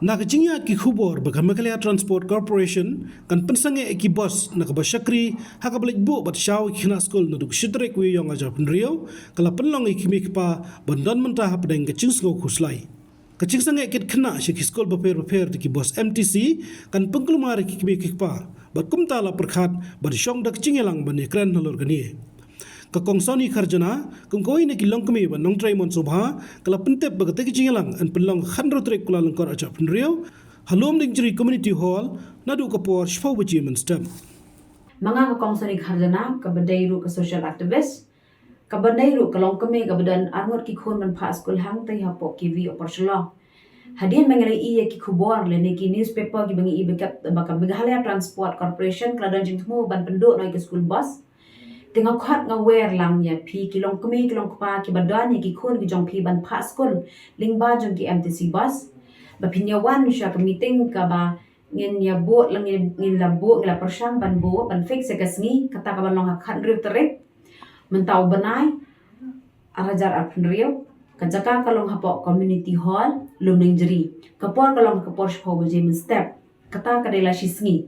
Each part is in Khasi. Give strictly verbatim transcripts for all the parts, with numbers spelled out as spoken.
Na ka jingïaid ki khubor ba ka Meghalaya Transport Corporation kan pynsangeh ïa ki bus na kaba shakri ha kaba leit buh bad shaw ïa ki khynnah skul naduh ka shi tarik u Ïaïong ar hajar arphew hynriew, ka la pynlong ïa ki kmie ki kpa ban don mynta hapdeng ka jingsngew khuslai. Ka jingsangeh kit khynnah sha ki skul bapher bapher da ki bus M T C kan pynkulmar ïa ki kmie ki kpa bad kumta la pyrkhat ban shong da ka jingïalang ban ïakren halor kane. Ka Kong Sony Kharjana, kum kawei na ki longkmie ba nongtrei mon sngewbha, ka la pyntip ba katei ka jingïalang yn pynlong ha ka khathynriew tarik Kyllalyngkot ar hajar arphew hynriew, ha Lumdiengjri Community Hall, naduh ka por shiphew baje mynstep. Ma nga ka Kong Sony Kharjana, kaba dei ruh ka social activist, kaba dei ruh ka longkmie kaba don arngut ki khun ban phah skul hangtei hapoh K V Upper Shillong. Hadien ba ngi la ïohi ïa ki khubor lane ki newspaper kiba ngi ïohi ba ka, ba ka Meghalaya Transport Corporation ka la don jingthmu ban pynduh noh ïa ki school bus. Te nga khot nga wer lang ïa phi ki longkmie ki longkpa kiba don ïa ki khun ki jong phi ban phah skul lyngba jong ki M T C bus. Ba phin ïa wan sha ka meeting kaba ngin ïa buh lang, ngin, ngin la buh, ngin la pyrshang ban buh, ban fix ïa ka sngi, kata kaban long ha ka khathynriew tarik mynta u bnai, ar hajar arphew hynriew, ka jaka ka long hapoh Community Hall, Lumdiengjri. Ka por ka long ka por shiphew baje mynstep. Kata ka dei la shi sngi.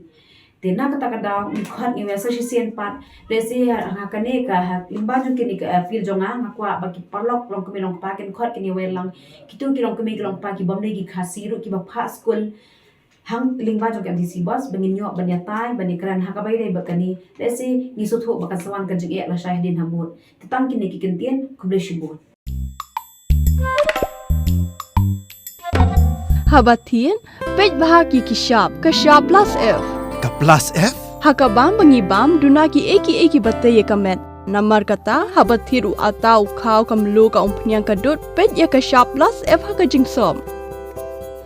Te na kata ka daw ngi khot ngi wer sa shisien pat. Lehse ha, ha kane ka, ha lyngba jong kine ki appeal jong nga, nga kwah ba ki paralok longkmie longkpa kin khot kin ïa wer lang. Kito ki longkmie ki longkpa kibym dei ki Khasi ruh kiba phah skul hang lyngba jong ka M T C bus, ba ngin ïoh ban ïatai, ban ïakren ha kaba ïadei bad kane. Lehse ngi sngewthuh ba kan sa wan ka jingeh lashai hadien habud. Te tang kine ki kyntien, khublei shibun. Haba thied, peit bha ki ki shap, ka shap plus F. Ka plus F? Ha ka bam ba ngi bam, duna kiei kiei kiba tei ïa ka met. Namar kata, haba thied u atta, u khaw, ka mluh, ka umphniang, ka dud, peit ïa ka shap plus F ha ka jingsop.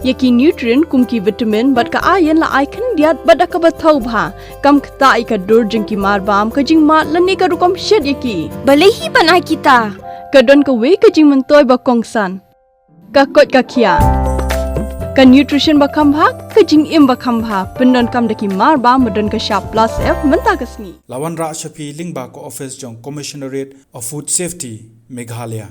Ïa ki nutrient kum ki vitamin bad ka iron la ai khyndiat bad da kaba thaw bha. Kam ktah ïa ka dur jong ki mar bam, ka jingmad lane ka rukom shet ïa ki. Balei hi ban ai kita? Ka don kawei ka jingmyntoi ba kongsan. Ka koit ka khiah. Ka nutrition ba kham bha, ka jingim ba kham bha. Pyndonkam da ki mar bam ba don ka shap plus F mynta ka sngi. La wanrah sha phi lyngba ka office jong Commissionerate of Food Safety, Meghalaya.